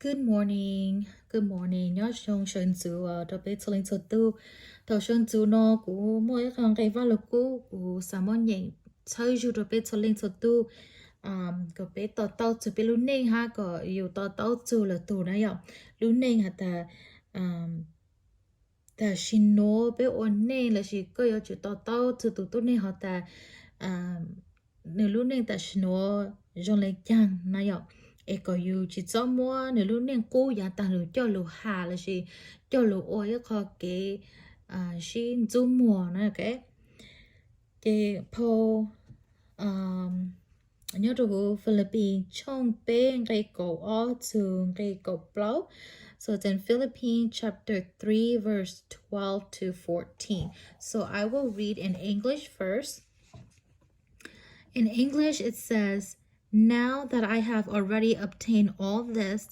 Good morning, good morning, nyob zoo sawv ntxov rau peb txhua leej txhua tus. Thaum sawv ntxov no kuv muaj ib qho nqe Vaj Lug Kub kuv xav muab nyeem tshawb zug rau peb txhua leej txhua tus, kom peb to taub txug peb lub neej hab kom yus to taub txug lwm tus na yom. Lub neej has tas, tam sim nuav peb ua neej lossis koj yuav tsum to taub txug tus tuab neeg has tas nws lub neej tam sim nuav zoo le caag na yom, es kom yus tsis txhob muab nws lub neej qub yav taag lug coj lug has lossis coj lug ua ib qho kev sib ntxub muag na. Ces phau nyob rau huv Philippines tshooj peb nqe kaum ob txug nqe kaum plaub. So it's in Philippines chapter three, verse twelve to fourteen. So I will read in English first. In English, it says, Now that I have already obtained all this,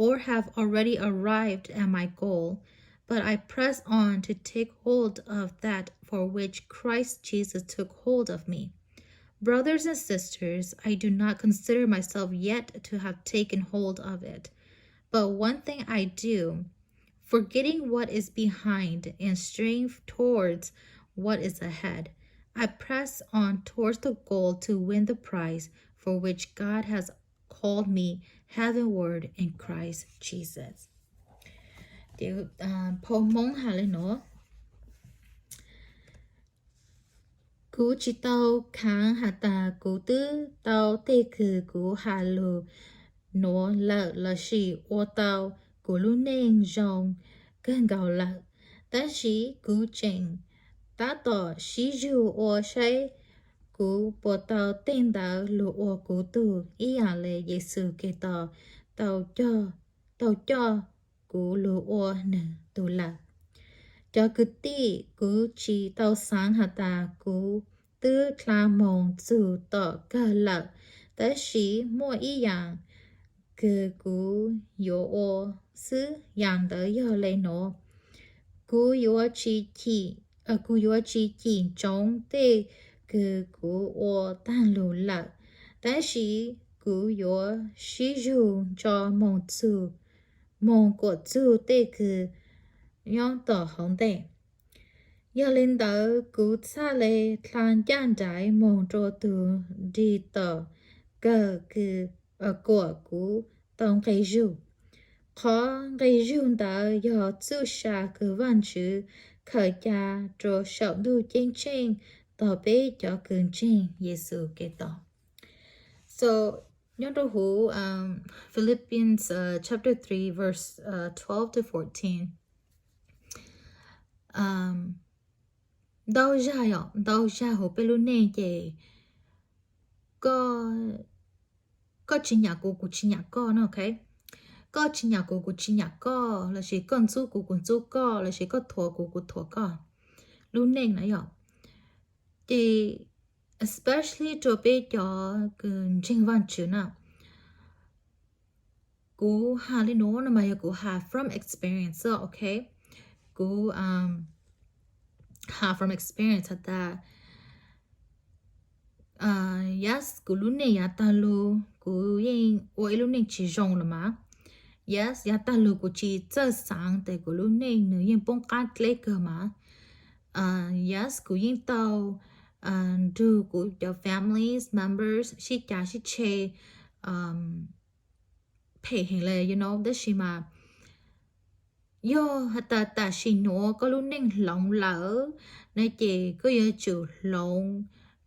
or have already arrived at my goal, but I press on to take hold of that for which Christ Jesus took hold of me. Brothers and sisters, I do not consider myself yet to have taken hold of it. But one thing I do, forgetting what is behind and straining towards what is ahead, I press on towards the goal to win the prize for which God has called me heavenward in Christ Jesus. Ces phau Hmoob has le nuav: Kuv tsis tau khaav has tas kuv twb tau tej kws kuv has lug nuav lawm lossis ua tau kuv lub neej zoo kawg nkaus lawm, tab sis kuv tseem tab tom sib zug ua saib kuv puas tau tej ntawd lug ua kuv tug ib yaam le Yexus Khetos tau coj, tau coj kuv lug ua nwg tug lawm. Cov kwv tij, kuv tsis tau xaav has tas kuv twb dlha moog txug tom kawg lawm, tab sis muaj ib yaam kws kuv yuav ua xwb, yaam ntawd yog le nuav: kuv yuav tsis cim, kuv yuav tsis cim ntsoov tej kws kuv ua taag lug lawm, tab sis kuv yuav sib zug nrho moog txug, moog kuam txug tej kws nyob tom hauv ntej. Yog le ntawd, kuv txhaj le dlha ncaaj nraiv moog rua tug nrig tom kawg kws kuam kuv tau nqe zug. Qhov nqe zug ntawd yog txuj sa kws Vaajtswv khaws ca rua saum ntuj ceeb tsheej tog peb cov kws ntseeg Yexus Khetos. So nyob rau huv Philippians chapter three, verse twelve to fourteen, ntau zag, ntau zag huv peb lub neej ces koj tsis nyam kuv, kuv tsis nyam koj no, ok? Koj tsis nyam kuv, kuv tsis nyam koj, lossis koj ntxub kuv, kuv ntxub koj, lossis koj thuam kuv, kuv thuam koj. Lub neej na yom. Ces especially rua peb cov kws ntseeg Vaajtswv na, kuv has le nuav no mas yog kuv has from experience, ok? Kuv has from experience has tas, yes, kuv lub neej yav taag lug kuv yeej ua ib lub neej tsis zoo los mas. Yes, yav taag lug kuv tsis txawj xaav tes kuv lub neej nws yeej poob qab dleb kawg mas. Yes, kuv yeej tau nrug kuv cov families members sib cav sib tshe phem heev le, you know, tab sis mas yog has tas tam sim nuav koj lub neej hloov lawm na ces koj yuav tsum hloov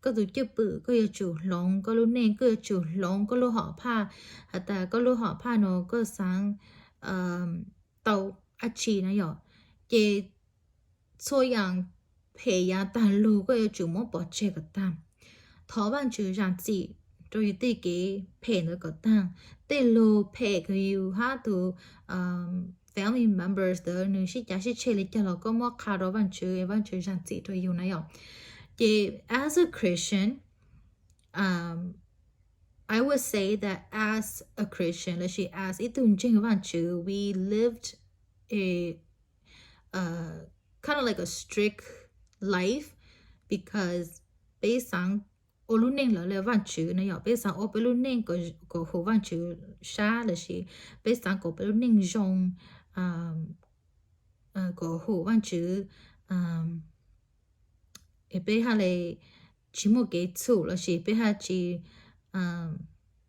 koj tus cwj pwm, koj yuav tsum hloov koj lub neej, koj yuav tsum hloov koj lub hom phaj, has tas koj lub hom phaj nuav koj xaav tau dab tsi na yom. Ces txhua yaam phem yav taag lug koj yuav tsum muab pov tseg kom taag. Thov Vaajtswv zaam txim rua yus tej kev phem ntawd kom taag. Tej lug phem kws yus hab tus family members ntawd nws sib cav sib tshe li cas los koj muab qha rua Vaajtswv, Vaajtswv zaam txim rua yus na yom. Ces as a Christian, I would say that as a Christian, lossis as ib tug ntseeg Vaajtswv, we lived a kind of like a strict life because peb xaav ua lub neej lawv li Vaajtswv na yom. Peb xaav ua peb lub neej kom hum Vaajtswv sab lossis peb xaav kom peb lub neej zoo, kom hum Vaajtswv, peb haj le tsis muaj kev txhum lossis peb haj tsis,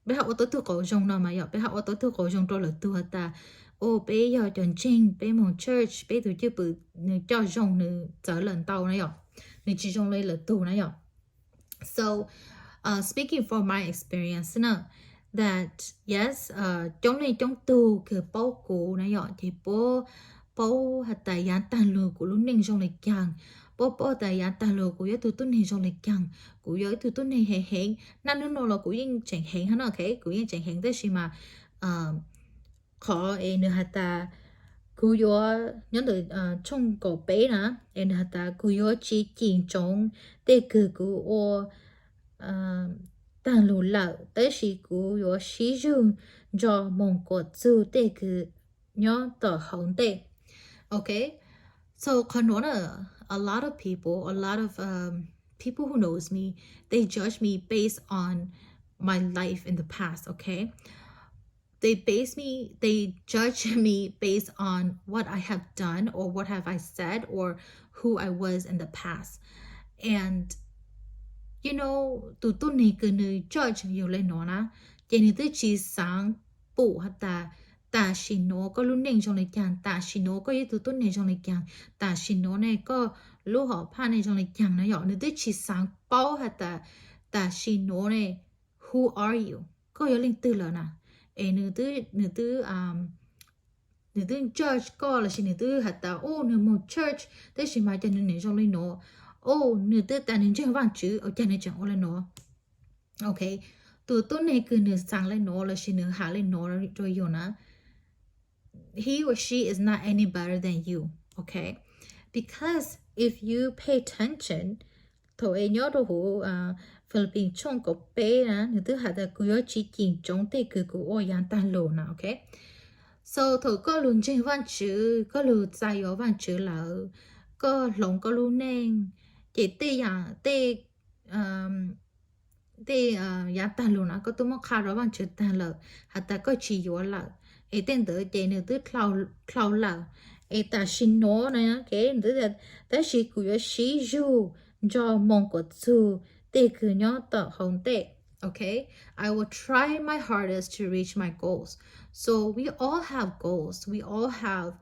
peb haj ua tau tug qauv zoo no mas yom. Peb haj ua tau tug qauv zoo rau lwm tug has tas, o, peb yog cov ntseeg, peb moog church, peb tug cwj pwm nws coj zoo, nws txawv lawm ntau na yom, nws tsis zoo li lwm tug na yom. So, speaking from my experience na, that yes, coob leej coob tug kws paub kuv na yom, ces puab paub has tas yaav taag lug kuv lub neej zoo le caag, puab paub tas yaav taag lug kuv yog ib tug tuab neeg zoo le caag, kuv yog ib tug tuab neeg heev heev. Naj nub nuav los kuv yeej tseem heev hab no, kuv yeej tseem heev, tab sis mas qhov es nws has tas kuv yuav, nyob ntawm tshooj kaum peb na, es nws has tas kuv yuav tsis cim ntsoov tej kws kuv ua taag lug lawm, tab sis kuv yuav sib zug nrug moog kuas txug tej kws nyob tom hauv ntej. Okay, so qhov nuav na, a lot of people, a lot of people who knows me, they judge me based on my life in the past, okay? They base me, they judge me based on what I have done or what have I said or who I was in the past. And you know, tus tuab neeg kws nws judge yug le nuav na, ces nws twb tsis xaav pum has tas tam sim nuav koj lub neej zoo le caag, tam sim nuav koj yog ib tug tuab neeg zoo le caag, tam sim nuav ne koj lub hom phaj ne zoo le caag na yom. Nws twb tsis xaav paub has tas tam sim nuav ne, who are you, koj yog leej twg lawm na. Es nws twb, nws twb judge koj lossis nws twb has tas, o, nws moog church tab sis mas cas nws niam zoo le nuav, o, nws twb tas nws ntseeg Vaajtswv ua cas nws tseem ua le nuav. Okay, tus tuab neeg kws nws xaav le nuav lossis nws has le nuav rua yug na, he or she is not any better than you, okay? Because if you pay attention, thaum es nyob rau huv Philippines tshooj kaum peb na, nws twb has tas kuv yuav tsis cim ntsoov tej kws kuv ua yaav taag lug na, okay? So thaum koj lug ntseeg Vaajtswv, koj lug txais yuav Vaajtswv lawm, koj hloov koj lub neej, ces tej yaam, tej tej yaav taag lug na koj twb muab qha rua Vaajtswv taag lawm has tas koj tsis yuav lawm, es tej ntawd ces nws twb dlhau lawm. Es tam sim nuav na, tab sis kuv yuav sib zug nrug moog kuas txug tej kws nyob tom hauv ntej. Okay, I will try my hardest to reach my goals. So we all have goals. We all have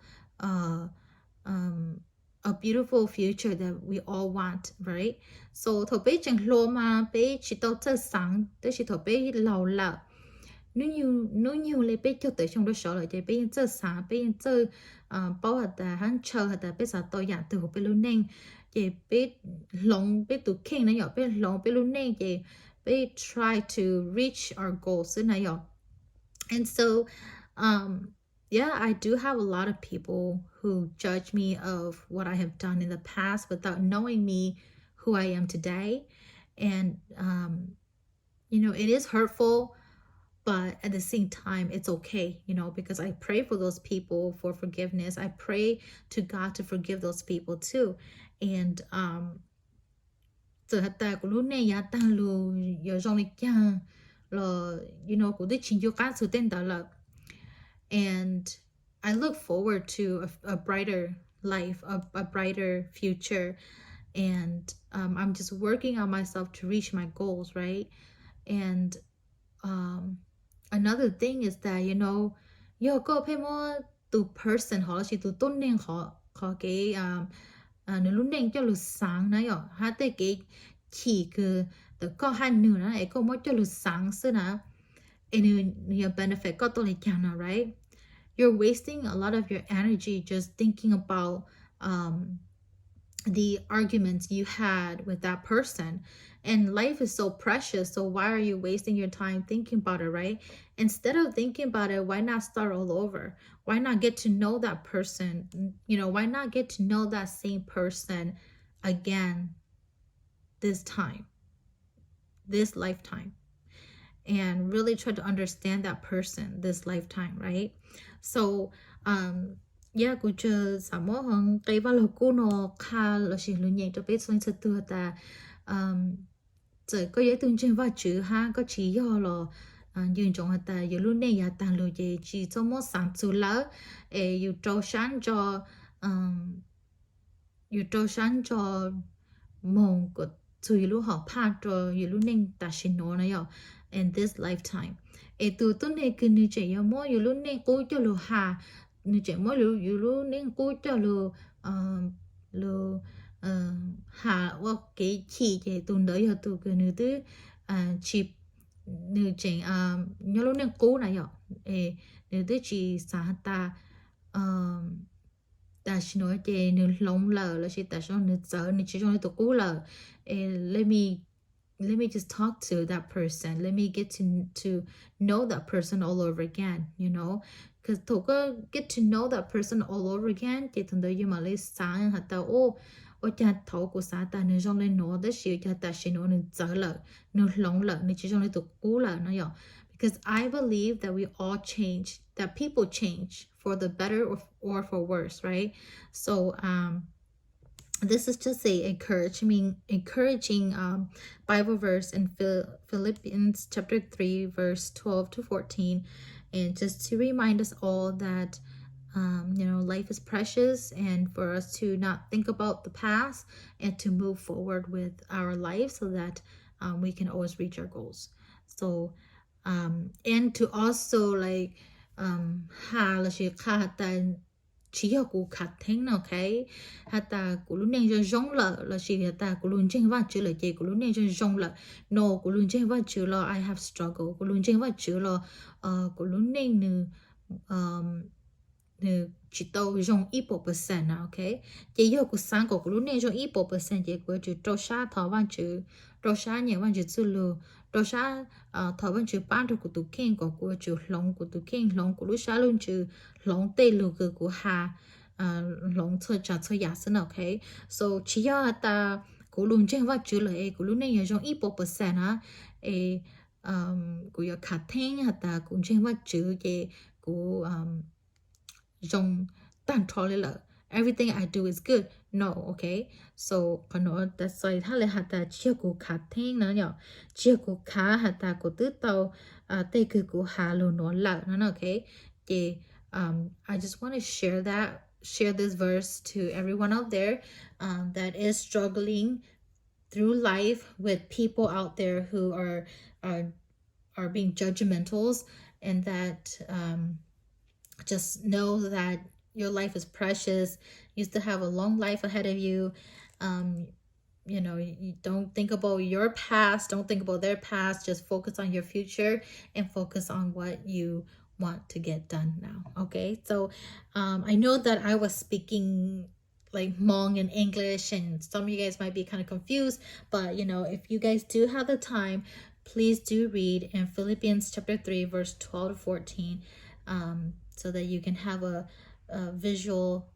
a beautiful future that we all want, right? So thaum peb tseem hluas mas peb tsis tau txawj xaav, tab sis thaum peb laug lawm, hnub nyoog le peb caug tawm xyoo rua saud lawm ces peb yeej txawj xaav, peb yeej txawj paub has tas, hab ntshaw has tas peb xav tau yaam twg huv peb lub neej, ces peb hloov peb tus kheej na yom, peb hloov peb lub neej ces peb try to reach our goals xwb na yom. And so, yeah, I do have a lot of people who judge me of what I have done in the past without knowing me, who I am today. And you know, it is hurtful, but at the same time, it's okay, you know, because I pray for those people for forgiveness. I pray to God to forgive those people too. And um, txawm has tas kuv lub neej yaav taag lug yuav zoo le caag los, you know, kuv twb tsis ncu qaab txug tej ntawd lawm. And I look forward to a, a brighter life, a, a brighter future. And um, I'm just working on myself to reach my goals, right? And um, another thing is that, you know, yog koj pheej muab tus person hov lossis tus tuab neeg hov qhov kev nws lub neej coj lug xaav na yom, hab tej kev chim kws ntawm koj hab nwg na es koj muab coj lug xaav xwb na, es nws yuav benefit koj tuaj le caag no, right? You're wasting a lot of your energy just thinking about um, the arguments you had with that person. And life is so precious, so why are you wasting your time thinking about it, right? Instead of thinking about it, why not start all over? Why not get to know that person? You know, why not get to know that same person again this time, this lifetime, and really try to understand that person this lifetime, right? So, um, yeah, kuv tsuas xav muab qee vaj lug kub no qha lossis lug nyeem rau peb txhua leej txhua tug tas, um, txawm koj yog ib tug ntseeg Vajtswv hab koj tsis yog los, yus ntsoov has tas yus lub neej yav taag lug ces tsis txhob muab xaav txug lawm, es yus rau sab ntso, yus rau sab ntso moog kuas txug yus lub hom phaj rua yus lub neej tam sim nuav na yom, in this lifetime. Es tus tuab neeg kws nws tseem yuav muab yus lub neej qub coj lug has, nws tseem muab yus lub neej qub coj lug, lug has ua kev chim ces tus ntawd yog tus kws nws twb tsis, nws tseem nyob lub neej qub na yom, nws twb tsis xaav has tas tam sim nuav ces nws hloov lawm lossis tam sim nuav nws txawv, nws tsis zoo li tus qub lawm. Let me just talk to that person. Let me get to, to know that person all over again, you know. Thaum koj get to know that person all over again ces thaum ntawd yus mam li xaav has tas, ua caag thaum kuv xaav tas nws zoo le nuav tab sis ua caag tam sim nuav nws txawv lawm, nws hloov lawm, nws tsis zoo li tus qub lawm no yom. Because I believe that we all change, that people change for the better or, or for worse, right? So, um, this is just a encouraging, encouraging um, Bible verse in Phil- Philippians chapter three, verse twelve to fourteen, and just to remind us all that, um, you know, life is precious, and for us to not think about the past and to move forward with our life so that, um, we can always reach our goals. So, um, and to also like, um, has lossis qha has tas tsis yog kuv khav theeb no, ok, has tas kuv lub neej zoo zoo lawm lossis has tas kuv lug ntseeg Vajtswv lawm ces kuv lub neej zoo zoo lawm. No, kuv lug ntseeg Vajtswv los I have struggle, kuv lug ntseeg Vajtswv los kuv lub neej nws nws tsis tau zoo ib puas percent na, ok. Ces yog kuv xaav kom kuv lub neej zoo ib puas percent ces kuv yuav tsum rau sab thov Vajtswv, rau sab nyeem Vajtswv txuj lug, rau sab thov Vajtswv pab rua kuv tus kheej kom kuv yuav tsum hloov kuv tus kheej, hloov kuv lub sab lub ntsws, hloov tej lug kws kuv has, hloov txhua tsav txhua yam xwb na, ok. So tsis yog has tas kuv lug ntseeg Vajtswv lawm es kuv lub neej yuav zoo ib puas percent na, es kuv yuav khav theeb has tas kuv ntseeg Vajtswv ces kuv zoo tag nrho li lawm, everything I do is good. No, ok. So qhov nuav tas xais hab le has tas tsis yog kuv khav theeb na yom, tsis yog kuv khav has tas kuv twb tau tej kws kuv has lug nuav lawm no, ok. Ces I just want to share that, share this verse to everyone out there that is struggling through life with people out there who are are are being judgmentals, and that um, just know that your life is precious. You still have a long life ahead of you. Um, you know, you don't think about your past, don't think about their past, just focus on your future and focus on what you want to get done now. Okay, so um, I know that I was speaking like Hmong in English, and some of you guys might be kind of confused, but you know, if you guys do have the time, please do read in Philippians chapter three, verse twelve to fourteen, um, so that you can have a, a visual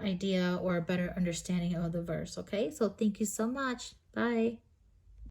idea or a better understanding of the verse. Okay, so thank you so much. Bye.